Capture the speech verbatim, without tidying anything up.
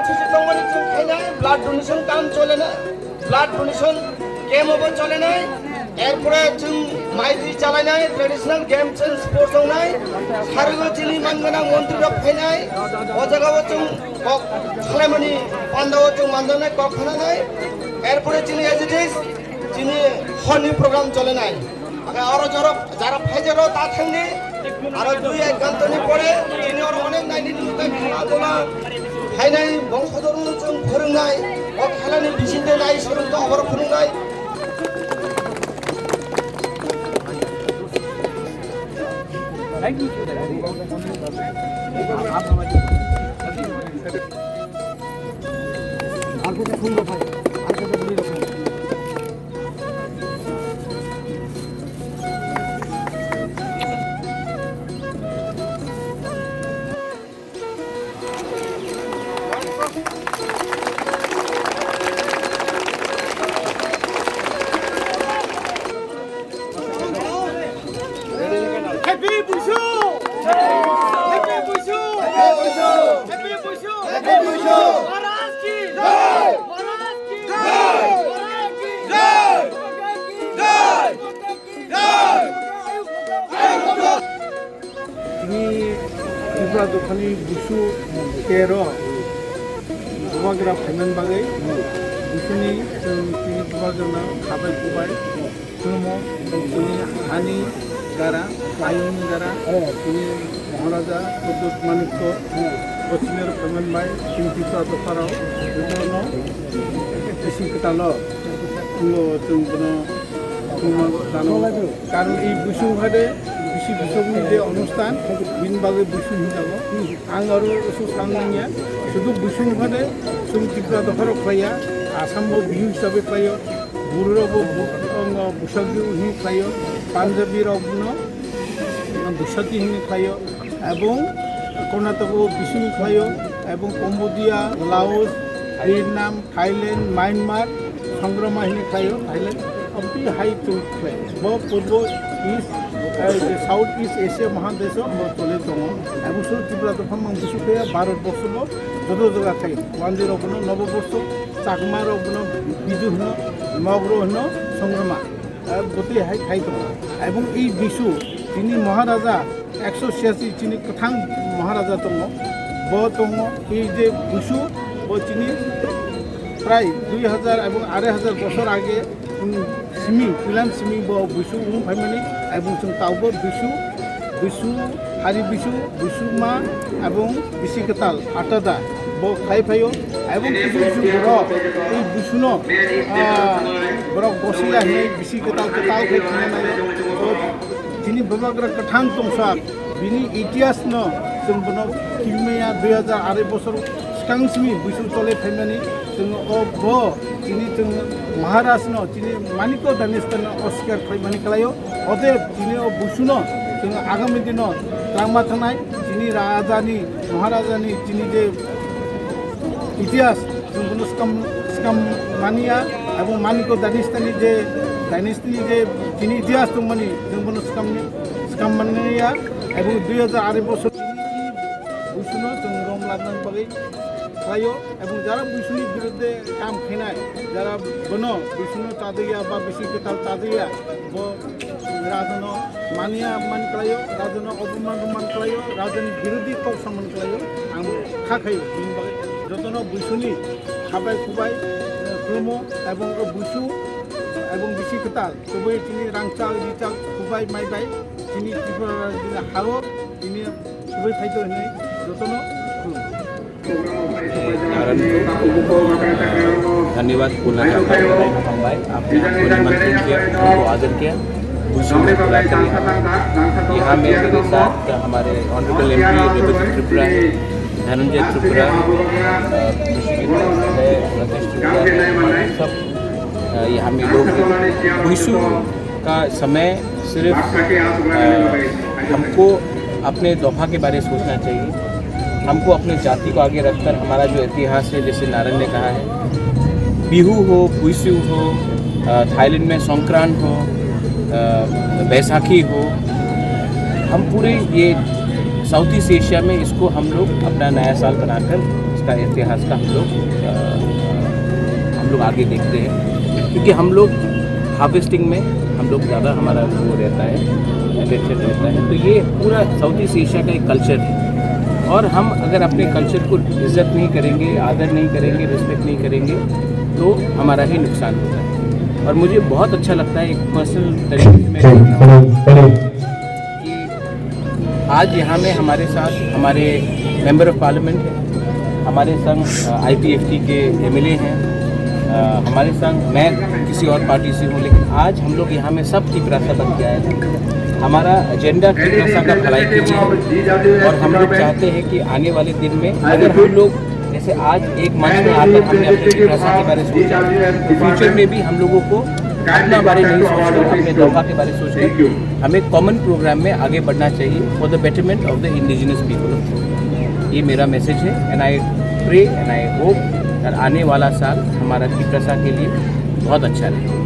Sisi tongmani chwng khainai blood donation camp cholenai, blood donation camp obo cholenai, erpore chwng maitri chalainai, traditional games and sports wngnai, sargo chini manganang montri rok phainai, o jagao chwng kok khalaimani pandao chwng manjaknai kok khananai, erpore chini as it is chini horni program cholenai. Aro jorok jara phaijero ta thangni, aro dui ek ghantani pore chini oro onek naini nukha khela dola phainai bongsodoru chwng phwrwngnai, o khelani bisingtwi nai swrwngtwi oborok phwrwngnai. Happy Buishu! Happy Buishu! Happy Buishu! Happy Buishu! Happy Buishu! Maharaj ki! Jai! Maharaj ki! Jai! Maharaj ki! Jai! Jai! Jai! Tini Tripura dophani Buishu tero Bubagra phaimani bagwi Buisuni chwng tini Bubagrano khabai kubai khulumo, tini hani gara, ayungni gara, tini Maharaja Pradyut Manikya, Pochinero phaimani bai tini Tripura dopharao jotono bisi kwtalo chwng bono khulumano. Karon ei Buishu hade bisi bisokni je onusthan, bini bagwi Buishu hinjago. Ang aro su san nangya, sudu Buishu hade chwng Tripura dopharao khlaiya, Assam bo Bihu hisabe khlaio, Buru rok bo bu-, ang Buisakhi hin khlaio, Punjabi rok bono Buisakhi hin khlaio, ebong Karnataka bo Bihu hin khlaio, ebong Cambodia, Laos, Vietnam, Thailand, Myanmar, Songrama hwnwi khlaio, Thailand, aboni hai chwng khlai. Bo Purbo East, eh, South East Asia Mahadesh o bo choli tongo. Abo suru Tripura dopha mang Buishu khe Bharat borso bo joto jaga khai. Wandi rok bono Nobo borso, Chakma rok bono Biju hwno, Mogro hwno, Songrama. Eh, botwi hai khai tongo. Ebong ei Buishu, tini Maharaja, ekso siasi chini kwthang Maharaja tongo, bo tongo, ei je Buishu, bo chini prai dui hajar ebong arai hajar bosor age, um, simi, puilan simi bo Buishu wng phaimani, ebong chwng tabukbo Buishu, Buishu, Hari Buishu, Buishu ma, ebong bisi kwtal, atada, bo khai phaio, ebong kisu kisu borok, ei Buishuno, ah, borok gosila hinwi bisi kwtal kwtal khai thangna naio. Tini Bubagra kwthang tongsak, bini itihasno chwng bono kimaya dui hajar arai bosor swkang simi Buishu chole phaimani, chwng o bo tini chwng Maharajno, tini Manikya Dynasty-no oskar khlaimani khlaio. Oteb tini o Buishuno chwng agami dino twlangma thangnai, tini rajani, Maharajani tini je itihas, chwng bono swkam, swkam manya, abo Manikya Dynasty-ni je, dynasty-ni je chini itihas tongmani, chwng bono swkam, swkam manya, abo dui hajar arai bosor Buishuno chwng rom labna bagwi khlaio, abo jara Buishuni biruddhe kam khainai, jara bono Buishuno chadaiya ba bisi kwtal chadaiya, bo Rajano mania man khlaio, Rajano oboman man khlaio, Rajani birodhi kok saman khlaio, ang kha khaio, bini bagwi jotono Buishuni khabai khubai, eh, khulumo, ebong o Buishu, ebong bisi kwtal, kubui chini rangchak, richak, khubai, maibai, chini Tripura rajini hao, chini kubui phaito hinwi jotono khulumo. Narayan को धन्यवाद बोलना चाहता हूँ। आपने आंखों निमंत्रण किया, हमको आदर किया, बुशू में बुलाकर यहाँ। यहाँ में मेरे साथ हमारे ऑनरेबल एमपी रेवती त्रिपुरा है, धनंजय त्रिपुरा, अ, ऋषिकेश है, राकेश त्रिपुरा है, हमारे सब, अ, यहाँ में लोग हैं। बुशू का समय सिर्फ, अ, हमको अपने दोफा के बारे में सोचना चाहिए। हमको अपने जाति को आगे रखकर हमारा जो इतिहास है, जैसे नारायण ने कहा है, बिहू हो, बुइसू हो, अ, थाईलैंड में संक्रांत हो, अ, बैसाखी हो, हम पूरे ये साउथ ईस्ट एशिया में इसको हम लोग अपना नया साल बनाकर का इतिहास का हम लोग अ, हम लोग आगे देखते हैं, क्योंकि हम लोग हार्वेस्टिंग में हम लोग ज़्यादा हमारा वो रहता है, अटेंशन रहता है। तो ये पूरा साउथ ईस्ट एशिया का एक कल्चर है, और हम अगर अपने कल्चर को इज्जत नहीं करेंगे, आदर नहीं करेंगे, रिस्पेक्ट नहीं करेंगे, तो हमारा ही नुकसान होता है। और मुझे बहुत अच्छा लगता है, एक पर्सनल तरीके से मैं कहता हूँ कि आज यहाँ में हमारे साथ हमारे मेंबर ऑफ पार्लियामेंट हैं, हमारे संग आईपीएफटी के एमएलए हैं, अ, हमारे संग, मैं किसी और पार्टी से हूँ, लेकिन आज हम लोग यहाँ में सब तिपरासा बन के आए हैं। हमारा एजेंडा तिपरासा का भलाई के लिए है, और हम लोग चाहते हैं कि आने वाले दिन में अगर हम लोग जैसे आज एक मंच में आकर हमने अपने तिपरासा के बारे में सोचा, तो फ्यूचर में भी हम लोगों को अपना बारे नहीं सोचकर, अपने दोखा के बारे सोचकर हमें कॉमन प्रोग्राम में आगे बढ़ना चाहिए for the betterment of the indigenous people of Tripura। ये मेरा मैसेज है, and I pray and I hope that आने वाला साल हमारा तिपरासा के लिए बहुत अच्छा रहे।